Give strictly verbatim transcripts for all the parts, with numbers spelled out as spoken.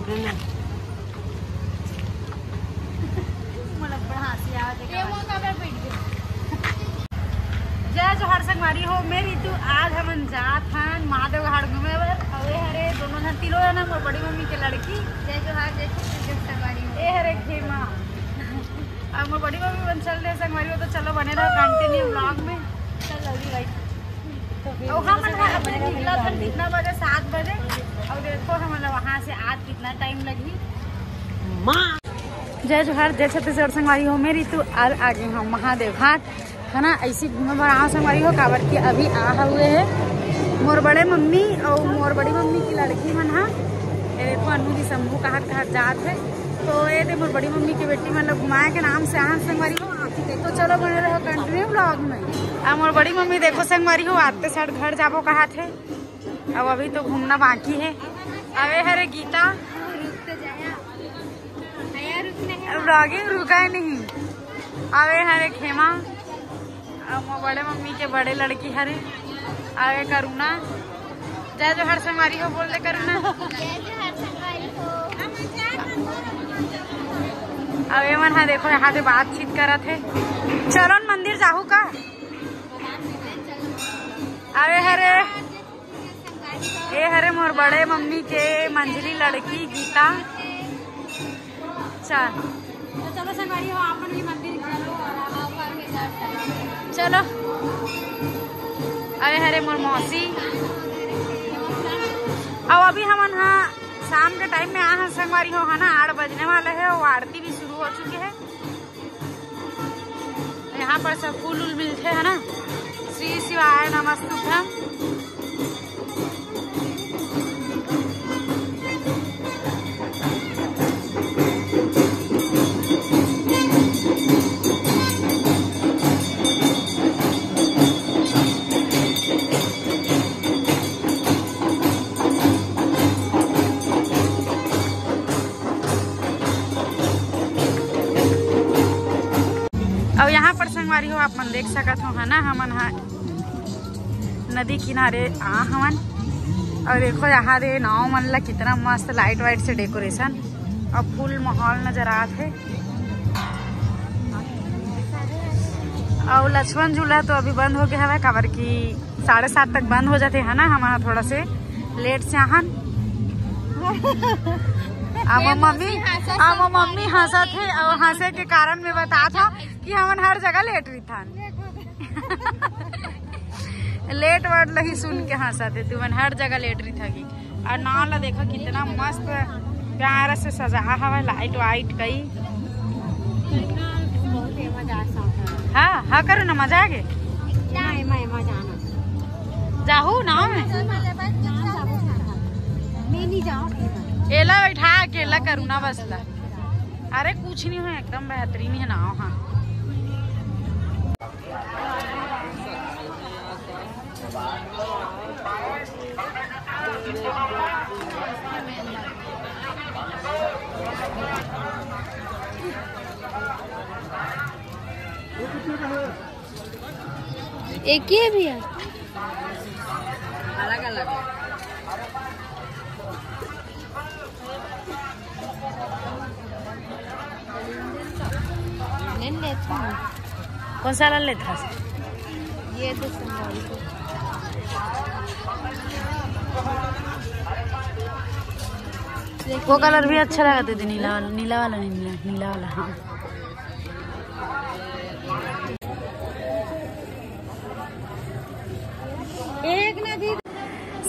मोला बड़ा हंसी आवत हे। ये वो काबर बैठ गए? जय जोहार संगवारी हो, मैं रितु। आज हमन जात हन महादेव घाट घूमे बर। अउ ये हरे दोनों झन, तीनों झन, मोर बड़ी मम्मी के लड़की। जय जोहार, जय छत्तीसगढ़ संगवारी हो। ये हरे खेमा। अब मोर बड़ी मम्मी मन चल दे संगवारी हो, तो चलो बने रहो continue vlog में। चलो जी भाई। तो फिर अउ हमन ह अभी निकलत हन कितना बजे? सात बजे। अउ देखो हमन ला वहाँ से आज कितना टाइम लगही। माँ। जय जोहार, जय छत्तीसगढ़ संगवारी हो, मैं रितु आज आ गे हंव महादेव घाट, है ना। ऐसी घूमे बर आंव संगवारी हो, काबर कि अभी आ हुए है मोर बड़े मम्मी अउ मोर बड़ी मम्मी की लड़की मन हा। ये देखो अन्नू जी शंभू कहत कहत जात है। तो ये दे मोर बड़ी मम्मी के बेटी मन ला घुमाए के नाम से आहन संगवारी हो। तो चलो बने रहो continue vlog में। अब मोर बड़ी मम्मी देखो संगवारी हो, आते साथ घर जाबो कहत है। अब अभी तो घूमना बाकी है। अबे हरे गीता, रुक तो जाया। भैया, रुक नहीं। Vlogging रुका ही नहीं। अबे हरे खेमा, अब मोर बड़े मम्मी के बड़े लड़की हरे। अबे करुणा, जय जोहार संगवारी हो, बोल दे करुणा। जय जोहार संगवारी हो। अब ये मन हा देखो, यहाँ से बातचीत करत है। चलो न मंदिर जाहू का? अबे हरे, ये हरे मोर बड़े मम्मी के मंझली लड़की गीता। चल। तो चलो संगवारी हो, आप मन भी मंदिर चलो और आओ करके दर्शन। चलो। अबे हरे मोर मौसी। अउ अभी हमन हा शाम के टाइम में आ हन संगवारी हो, है ना, आठ बजने वाला है अउ आरती भी शुरू हो चुके है। यहाँ पर सब फूल उल मिलते हैं ना। श्री शिवाय नमस्तुभ्यम। अउ यहाँ पर संगवारी हो, आप मन देख सकत हो, है ना, हमन हा नदी किनारे आ हवन। अउ देखो यहाँ दे नाव मन ला कितना मस्त लाइट वाइट से डेकोरेशन अउ फुल माहौल नजर आत हे। अउ लक्ष्मण झूला तो अभी बंद हो गया हवय, काबर कि साढ़े सात तक बंद हो जाते है ना, हमन थोड़ा से लेट से आहन। अब मम्मी, अब मम्मी हंसत हे, अउ हंसे के कारण मैं बतात हूँ कि हमन हर जगह लेट रहिथन। लेट वर्ड लही सुन के हंसत हे तुमन, हर जगह लेट रहिथा की। अउ नाव ला देखो कितना मस्त प्यारा से सजा हवय, लाइट वाइट कई। बहुत ही मजा आ सकता है। हाँ, हाँ करो ना, मजा आ गे। नहीं, मैं मजा आना। जाहू नाव में। मैं नहीं जाऊँ। एला बैठा के एला करू ना बस ला। अरे कुछ नहीं हो, एकदम बेहतरीन है नाव। हाँ। एक ही है भैया, अलग अलग है। ले लेता हूँ। कौन सा वाला लेता है? ये तो संभाल को। वो कलर भी अच्छा लगा दीदी, नीला वाला, नीला वाला, नीला, नीला वाला, हाँ। एक ना दी।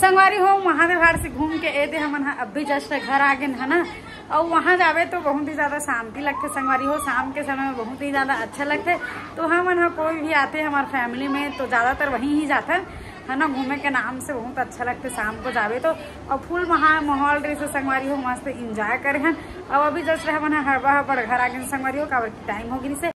संगवारी हो, महादेव घाट से घूम के ए दे हमन ह अभी जस्ट घर आ गेन है ना। अउ वहाँ जावे तो बहुत ही ज्यादा शांति लगथे संगवारी हो, शाम के समय में बहुत ही ज्यादा अच्छा लगथे। तो हमन ह कोई भी आथे हमार फैमिली में तो ज्यादातर वहीं ही जाथन है ना, घूमे के नाम से बहुत अच्छा लगथे शाम को जावे तो। अउ फुल महा माहौल रहिसे संगवारी हो, मस्त एंजॉय करे हन। अउ अभी जस्ट हमन ह हड़बड़ हड़बड़ घर आ गेन संगवारी हो, काबर कि टाइम हो गिस हे।